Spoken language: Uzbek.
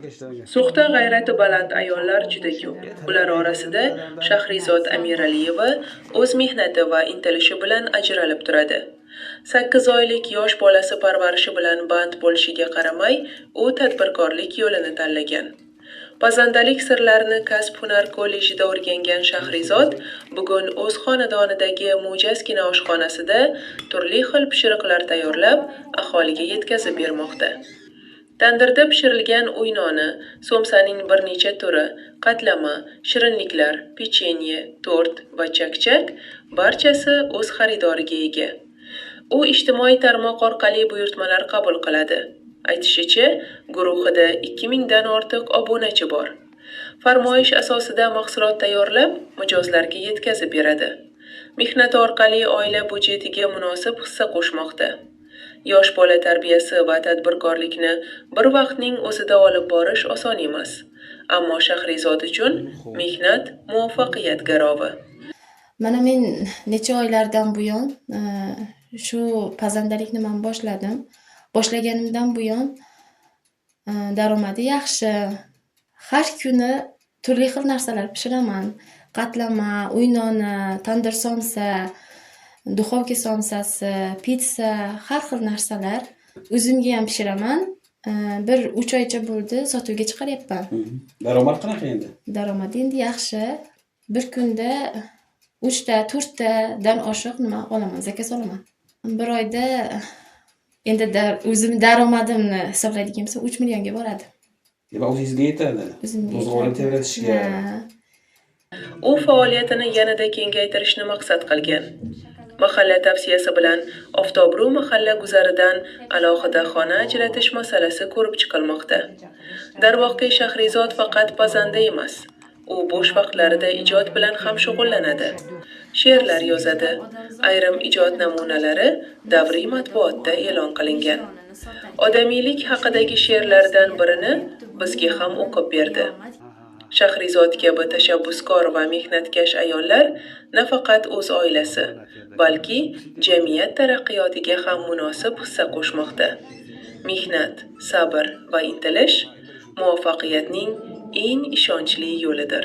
So'xda g'ayrati baland ayollar juda ko'p. Ular orasida Shahrizod Amiraliyeva o'z mehnati va intilishi bilan ajralib turadi. 8 oylik yosh bolasi parvarishi bilan band bo'lishiga qaramay, u tadbirkorlik yo'lini tanlagan. Pazandalik sirlarini kasb-hunar kollejida o'rgangan Shahrizod bugun o'z xonadonidagi mo'jazgina oshxonasida turli xil pishiriqlar tayyorlab, aholiga yetkazib bermoqda. Tandirda pishirilgan uy noni, so'msaning bir necha turi, qatlama, shirinliklar, pechenye, tort va chakchak barchasi o'z xaridoriga ega. U ijtimoiy tarmoq orqali buyurtmalar qabul qiladi. Aytishicha, guruhida 2000 dan ortiq obunachi bor. Farmoyish asosida mahsulot tayyorlab, mijozlarga yetkazib beradi. Mehnati orqali oila byudjetiga munosib hissa qo'shmoqda. Yosh bola tarbiyasi va tadbirkorlikni bir vaqtning o'zida olib borish oson emas. Ammo Shahrizod uchun mehnat muvaffaqiyat garovi. Mana men necha oylardan buyon shu pazandalikni man boshladim. Boshlaganimdan buyon daromadi yaxshi. Har kuni turli xil narsalar pishiraman. Qatlama, uy noni, tandir somsa, duxovka somsasi, pitsa, har xil narsalar. O'zimga ham pishiraman. Bir 3 oycha bo'ldi, sotuvga chiqaryapman. Daromad qanaqa endi? Daromadi endi yaxshi. Bir kunda 3 ta, 4 tadan oshiq nima olaman, zakaz olaman. Bir oyda endi o'zim daromadimni hisoblaydigan bo'lsam 3 millionga boradi. Demak, o'zingizga yetadi. O'zimga Ro'zg'orni yetadi. tebratishga. Ha. U faoliyatini yanada kengaytirishni maqsad qilgan. Mahalla tavsiyasi bilan Oftobru mahalla guzaridan alohida xona ajratish masalasi ko'rib chiqilmoqda. Darvoqe, Shahrizod faqat pazanda emas. U bo'sh vaqtlarida ijod bilan ham shug'ullanadi. She'rlar yozadi. Ayrim ijod namunalari davriy matbuotda e'lon qilingan. Odamiylik haqidagi she'rlardan birini bizga ham o'qib berdi. Shahrizod kabi tashabbuskor va mehnatkash ayollar nafaqat o'z oilasi, balki jamiyat taraqqiyotiga ham munosib hissa qo'shmoqda. Mehnat, sabr va intilish muvaffaqiyatning eng ishonchli yo'lidir.